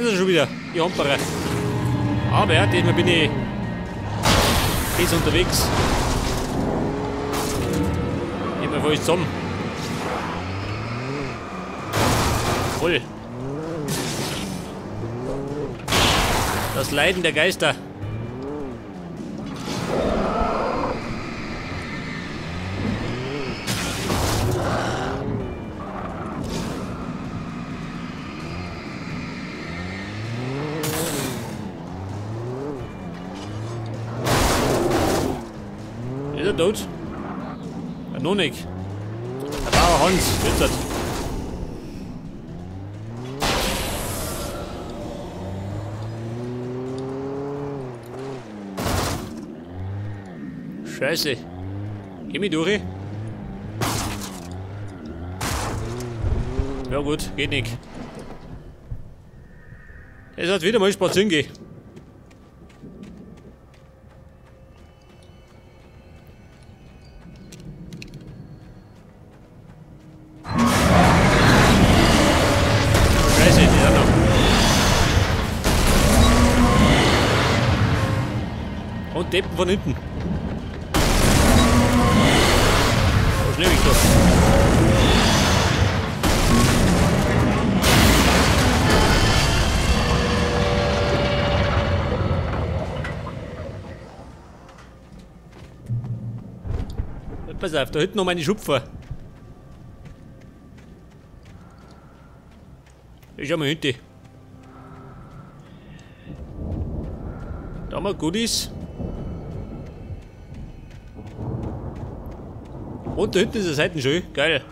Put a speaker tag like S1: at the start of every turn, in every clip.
S1: sind sie schon wieder, die Hamperer. Aber ja, diesmal bin ich besser unterwegs. Nehmen wir voll zusammen. Voll. Das Leiden der Geister. Ist er tot? Ja, noch nicht. Der Bauer Hans, jetzt hat. Scheiße. Geh mich durch. Ja gut, geht nicht. Es hat wieder mal spazieren gehen. Scheiße, die sind noch. Und Deppen von hinten. Schnell weg da. Pass auf, da hinten noch meine Schupfer. Ich schau mal hinten. Da haben wir Goodies. Und da hinten ist eine Seitenschön. Geil.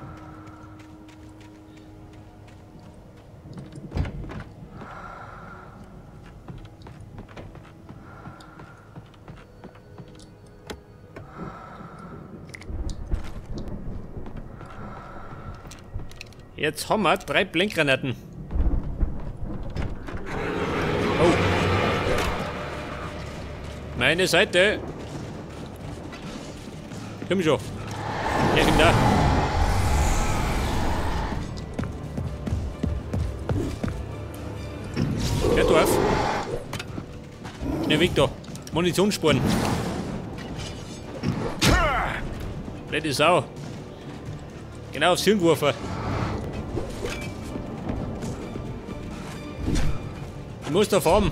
S1: Jetzt haben wir 3 Blinkgranaten. Oh. Meine Seite. Komm schon. Ja, ich bin da. Hör du auf. Schnell weg da. Munitionsspuren. Blöde Sau. Genau aufs Hirn geworfen. Ich muss da fahren.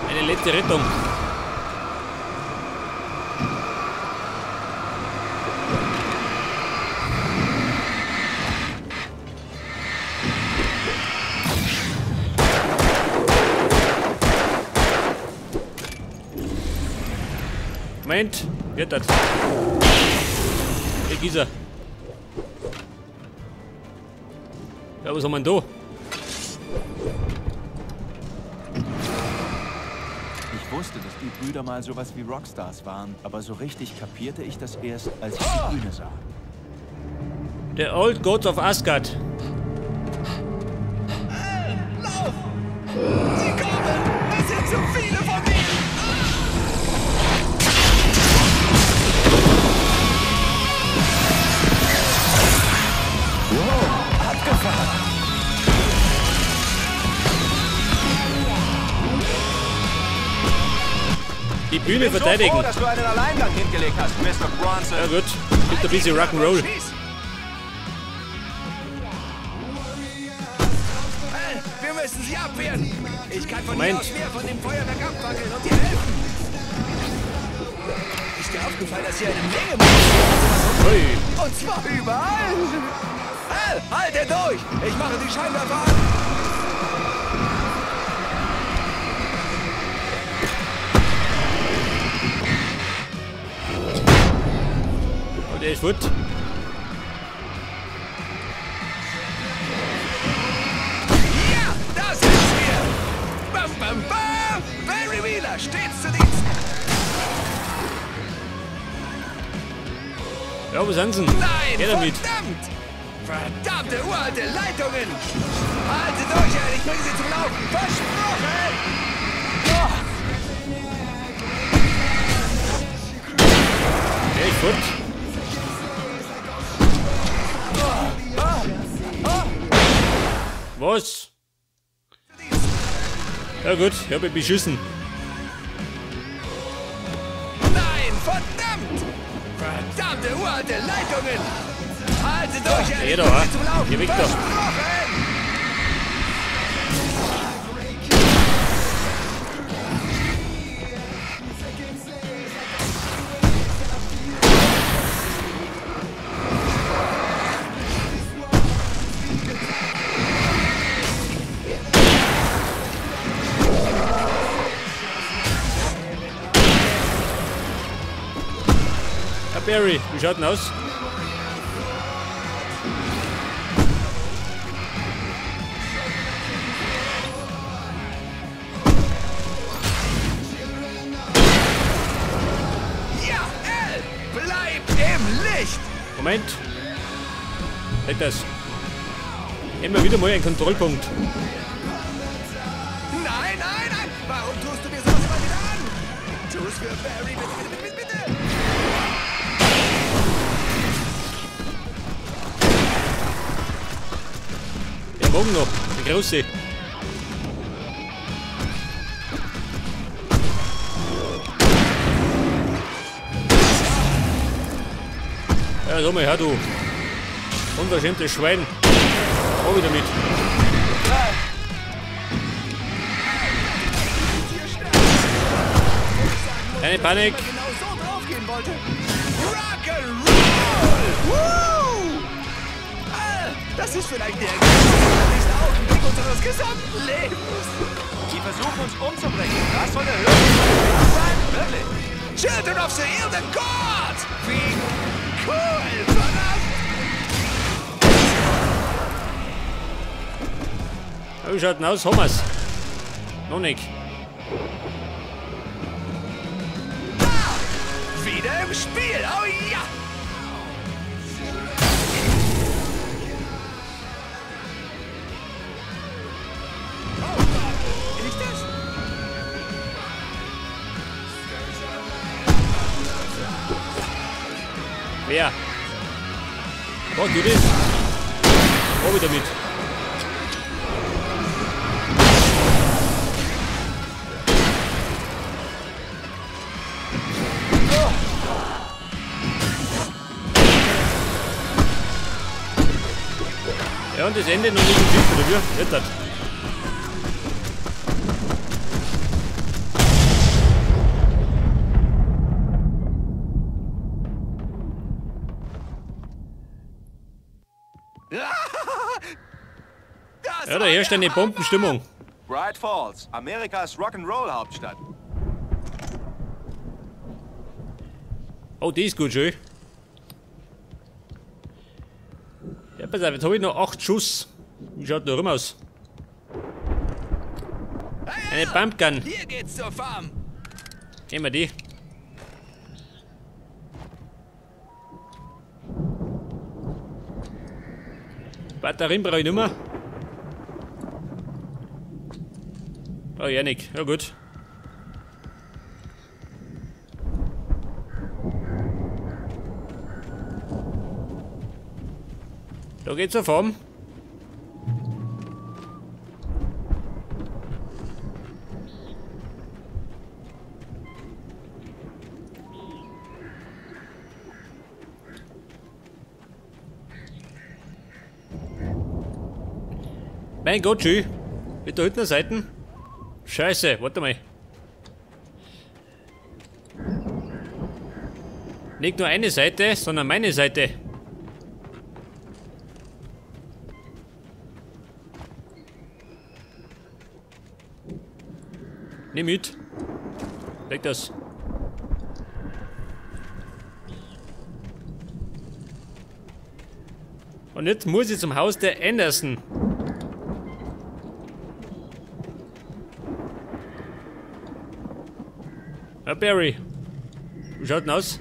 S1: Eine letzte Rettung. Moment, wird das. Weg ist er. Ja, was haben wir denn da?
S2: Ich wusste, dass die Brüder mal sowas wie Rockstars waren, aber so richtig kapierte ich das erst, als ich die Bühne sah.
S1: The Old Gods of Asgard.
S3: Lauf! Sie kommen! Es sind zu viele von ihnen!
S2: Wow, abgefahren!
S1: Die Bühne verteidigen.
S3: Ich bin so froh, dass du einen Alleingang hingelegt hast, Mr. Bronson.
S1: Ja gut, gibt ein bisschen Rock'n'Roll.
S3: Hey, wir müssen sie abwehren. Ich kann von
S1: Moment.
S3: hier aus mehr von dem Feuerwerk abfackeln und dir helfen. Ist dir aufgefallen, dass hier eine Menge
S1: Ui.
S3: Und zwar überall. Hey, halte durch! Ich mache die Scheinwerfer an!
S1: Oh, der ist fort.
S3: Ja, das ist wir! Bam, bam, bam! Barry Wheeler stets zu Dienst!
S1: Ja, wo sind sie denn?
S3: Nein,
S1: Geh damit.
S3: Verdammt! Verdammte uralte Leitungen! Halte durch, ich bringe sie zum Laufen! Versprochen! Oh.
S1: Der ist fort. Was? Ja gut, ich hab mich beschissen.
S3: Nein, verdammt! Verdammte uralte Leitungen! Halte durch,
S1: Geh doch,
S3: zum Laufen!
S1: Geh weg da! Barry, wie schaut denn aus?
S3: Ja, Al, bleib im Licht!
S1: Moment. Halt das. Immer wieder mal ein Kontrollpunkt.
S3: Nein, nein, nein! Warum tust du mir sowas immer wieder an? Tu's für Barry, bitte, bitte, bitte, bitte!
S1: Morgen noch, der große. Ja, so mal her, du. Unverschämtes Schwein. Hau wieder mit. Keine Panik.
S3: Das ist vielleicht der gefährlichste Augenblick unseres gesamten Lebens.
S2: Sie versuchen uns umzubringen. Das soll der Höhepunkt sein. Wirklich.
S3: Children of the Elden God! Wie cool, verdammt!
S1: Wie schaut denn aus? Haben wir's? Noch nicht.
S3: Da! Wieder im Spiel! Oh ja!
S1: Wer? Oh, du das? Oh, wieder mit. Ja, und das Ende noch nicht im Griff, oder wie? Wird das? Ja, da herrscht eine Bombenstimmung.
S2: Bright Falls, Amerikas Rock'n'Roll-Hauptstadt.
S1: Oh, die ist gut, schön. Ja, pass auf, jetzt habe ich noch 8 Schuss. Wie schaut da rum aus? Eine Pumpgun.
S3: Hier geht's zur Farm.
S1: Nehmen wir die. Batterien brauche ich nicht mehr. Oh, Janik. Ja gut. Da geht's zur Farm. Mein Gott, schön. Mit der hinten Seite. Scheiße, warte mal. Nicht nur eine Seite, sondern meine Seite. Nimm mit. Leg das. Und jetzt muss ich zum Haus der Anderson. Ja, Barry. Wie schaut denn aus?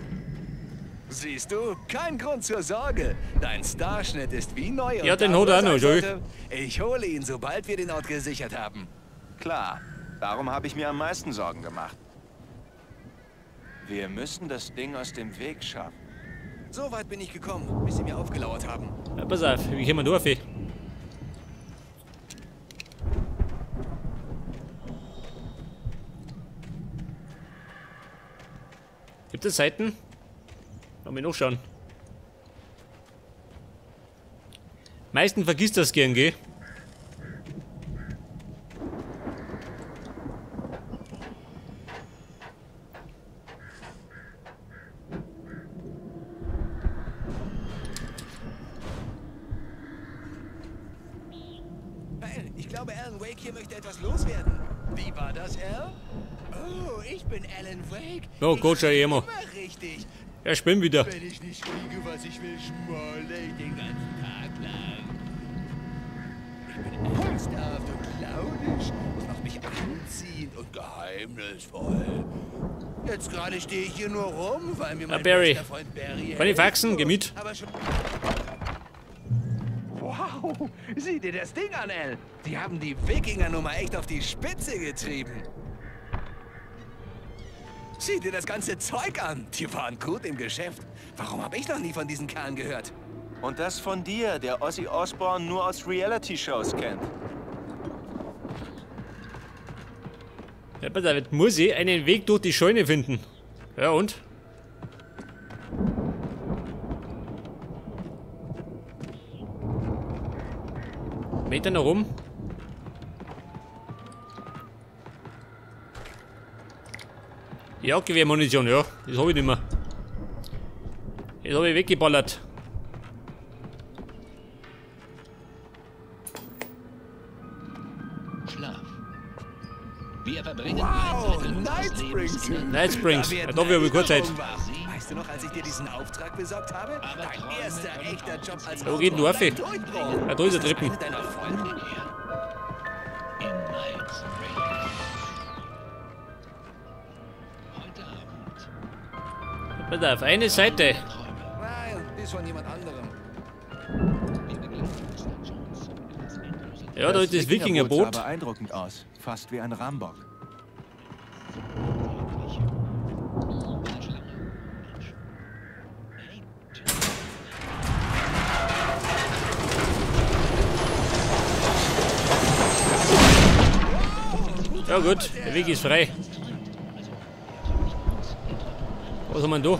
S3: Siehst du, kein Grund zur Sorge. Dein Starschnitt ist wie neu.
S1: Ja, den hat er auch noch, schau.
S3: Ich hole ihn, sobald wir den Ort gesichert haben.
S2: Klar, darum habe ich mir am meisten Sorgen gemacht. Wir müssen das Ding aus dem Weg schaffen.
S3: So weit bin ich gekommen, bis sie mir aufgelauert haben.
S1: Ja, pass auf, wie kommen wir durch? Gibt es Seiten? Lass mich nachschauen. Meistens vergisst das gern, gell?
S3: Ich glaube, Alan Wake hier möchte etwas loswerden. Wie war das, Al? Oh, ich bin Alan Wake.
S1: Oh Gott, schau ich immer.
S3: Richtig.
S1: Er spinnt wieder.
S3: Wenn ich nicht kriege, was ich will, schmolle ich den ganzen Tag lang. Ich bin ernsthaft und clownisch. Das macht mich anziehend und geheimnisvoll. Jetzt gerade stehe ich hier nur rum, weil mir mein
S1: Barry.
S3: bester Freund Barry.
S1: Kann ich faxen? Geh mit.
S3: Aber schon. Wow, sieh dir das Ding an, Al. Die haben die Wikinger-Nummer echt auf die Spitze getrieben. Sieh dir das ganze Zeug an. Die waren gut im Geschäft. Warum habe ich noch nie von diesen Kerlen gehört?
S2: Und das von dir, der Ozzy Osbourne nur aus Reality-Shows kennt.
S1: Ja, pass auf, jetzt muss ich einen Weg durch die Scheune finden. Ja, und? Meter noch rum. Ja, Gewehrmunition, ja. Das habe ich nicht mehr. Das habe ich weggeballert.
S4: Schlaf. Wir verbringen
S3: Wow,
S4: Night
S3: Springs.
S1: Night Springs. Ja, da wir kurz Zeit.
S3: Weißt du noch, als ich dir diesen Auftrag besorgt habe? Dein erster echter Job als
S1: Wo geht denn du auf?
S3: Autor. Durchbruch.
S1: Ja, da ist der Treppen.
S3: Eine deiner Freunde?
S4: In Night Springs. Heute Abend.
S1: Pass auf, eine Seite.
S3: Nein, die ist von jemand anderem.
S1: Ja, da ist das Wikingerboot.
S2: Sah beeindruckend aus. Fast wie ein Rambock.
S1: Ja gut, der Weg ist frei. Was haben wir denn da?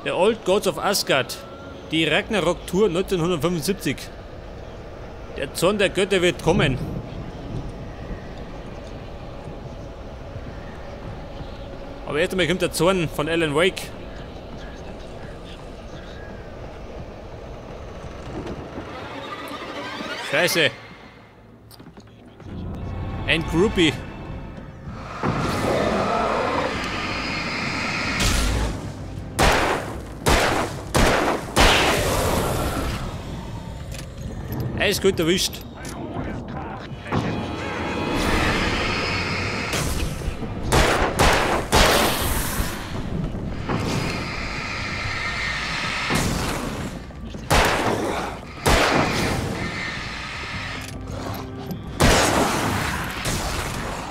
S1: Der Old Gods of Asgard. Die Ragnarok Tour 1975. Der Zorn der Götter wird kommen. Aber erst einmal kommt der Zorn von Alan Wake. Scheiße. Ein Groupie. Alles gut erwischt.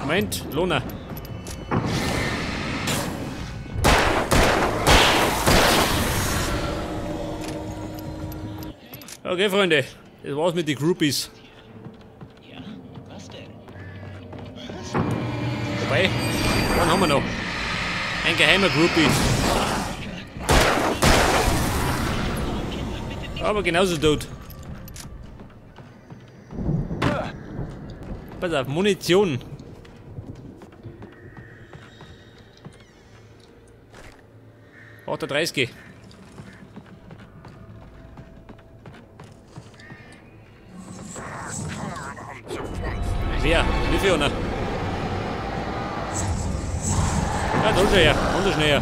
S1: Moment, Lona. Okay, Freunde. Das war's mit den Groupies.
S4: Ja, was denn?
S1: Wobei, einen haben wir noch. Ein geheimer Groupie. Aber genauso tot. Pass auf, Munition. Braucht der 30. Wer? Wie viel einer? Ja, da schon her. Und schnell her.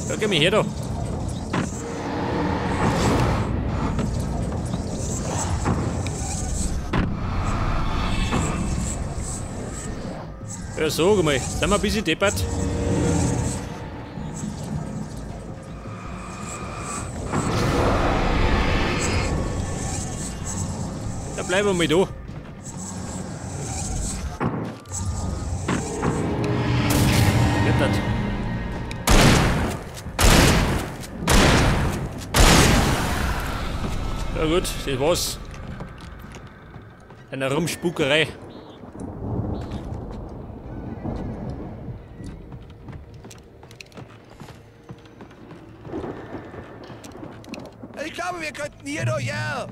S1: Da geh mich her da. Ja, sag mal, sind wir ein bisschen deppert? Da bleiben wir mal da. Geht das? Ja gut, das war's. Deiner Rumspukerei.
S3: Ich glaube, wir könnten hier durch, Al.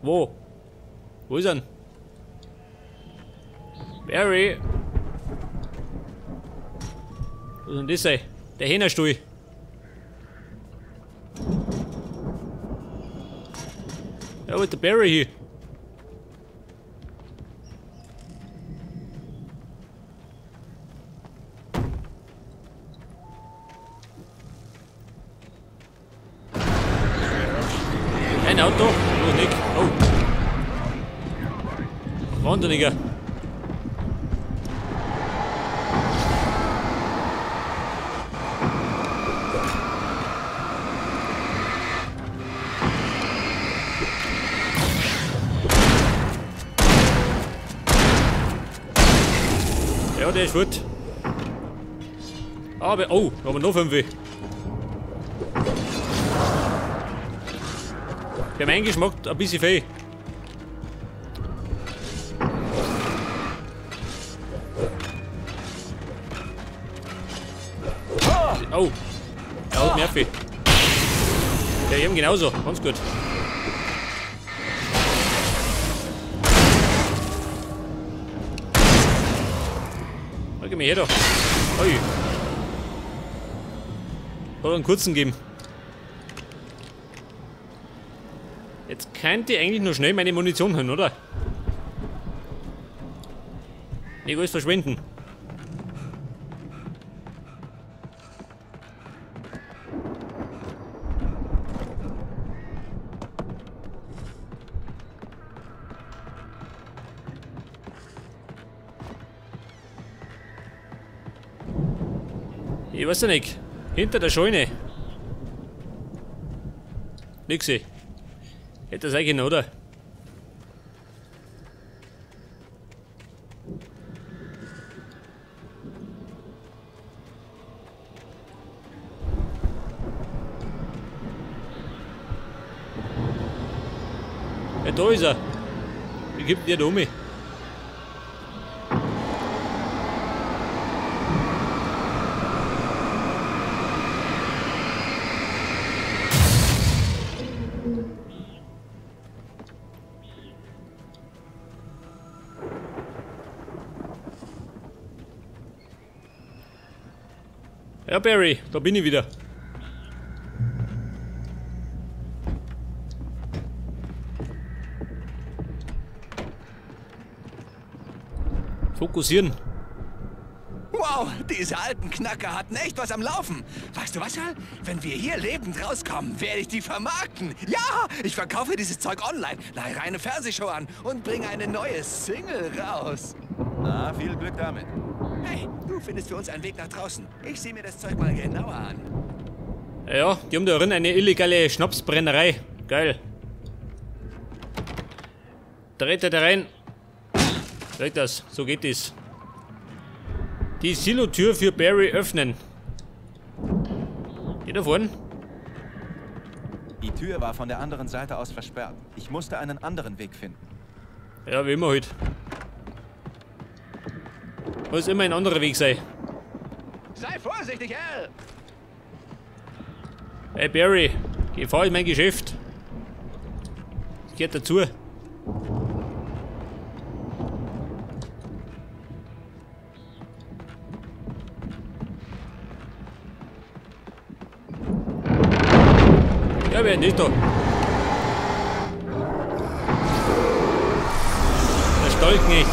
S1: Wo? Wo ist er denn? Barry! Wo ist denn das, ey? Der Hähnerstuhl. Ja, wo ist der Barry hier? Ein Auto? Oh, Nick. Oh. Wahnsinniger. Ja, der ist gut. Aber, oh, da haben wir noch 5. Für meinen Geschmack ein bisschen viel. Oh, der hat Nervi. Ja, eben genauso, ganz gut. Geh mir her da. Ui. Hat einen kurzen gegeben. Jetzt könnte ich eigentlich nur schnell meine Munition holen, oder? Nicht alles verschwinden. Ich weiß ja nicht. Hinter der Scheune. Nix. Hätte das eigentlich, oder? Ja, da ist er. Wie gibt der da um? Ja, Barry, da bin ich wieder. Fokussieren.
S3: Wow, diese alten Knacker hatten echt was am Laufen. Weißt du was, Al? Wenn wir hier lebend rauskommen, werde ich die vermarkten. Ja, ich verkaufe dieses Zeug online, leihe eine Fernsehshow an und bringe eine neue Single raus.
S2: Na, viel Glück damit.
S3: Hey, du findest für uns einen Weg nach draußen. Ich sehe mir das Zeug mal genauer an.
S1: Ja, die haben da drin eine illegale Schnapsbrennerei. Geil. Dreht er da rein. Dreht das, so geht es. Die Silotür für Barry öffnen. Geht da vorne?
S2: Die Tür war von der anderen Seite aus versperrt. Ich musste einen anderen Weg finden.
S1: Ja, wie immer halt. Muss immer ein anderer Weg sein.
S3: Sei vorsichtig, Al!
S1: Hey Barry, Gefahr ist mein Geschäft. Das gehört dazu. Ja, wer ist da? Der Stallknecht.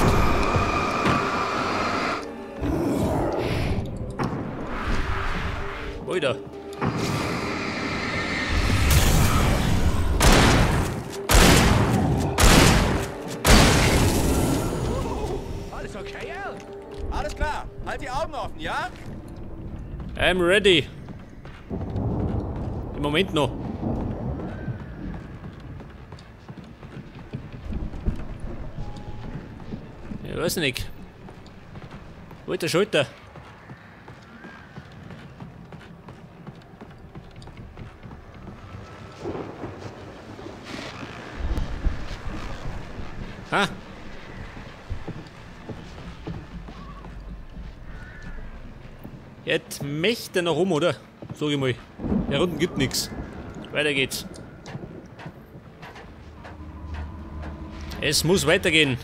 S1: Alter.
S3: Alles okay, Al?
S2: Alles klar. Halt die Augen offen, ja?
S1: I'm ready. Im Moment noch. Ich weiß nicht. Wo ist der Schalter? Ha? Jetzt möchte noch rum, oder? Sag ich mal. Der unten gibt nichts. Weiter geht's. Es muss weitergehen.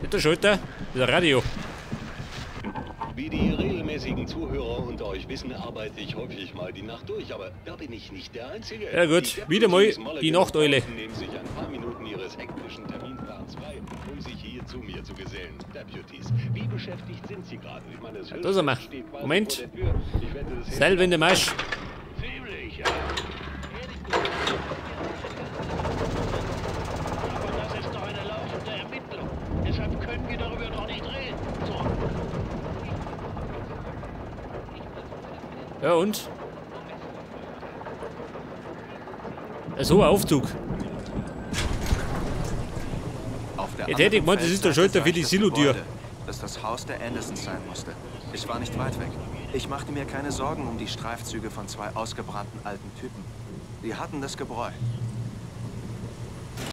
S1: Nicht der Schalter, das ist ein Radio.
S5: Wie die regelmäßigen Zuhörer unter euch wissen, arbeite ich häufig mal die Nacht durch, aber da bin ich nicht der Einzige.
S1: Ja gut, wieder mal die Nachteule.
S5: Nehmen sich ein paar Minuten ihres hektischen Terminplans frei, um sich hier zu mir zu gesellen. Deputies, wie beschäftigt sind Sie gerade? Ich meine, das
S1: Da sind wir.
S5: steht quasi
S1: Moment.
S5: vor der Tür. Ich wette, das
S1: Selbe in der Marsch.
S5: Ziemlich, ja.
S4: Aber das ist doch eine laufende Ermittlung. Deshalb können wir darüber noch nicht reden. So.
S1: Ja und? So ein Aufzug.
S2: Auf der
S1: Jetzt hätte ich gemeint, das ist der
S2: anderen
S1: Schalter für die
S2: Feldseite sah ich das
S1: Silotür.
S2: Gebäude, das das Haus der Andersons sein musste. Ich war nicht weit weg. Ich machte mir keine Sorgen um die Streifzüge von zwei ausgebrannten alten Typen. Die hatten das Gebräu.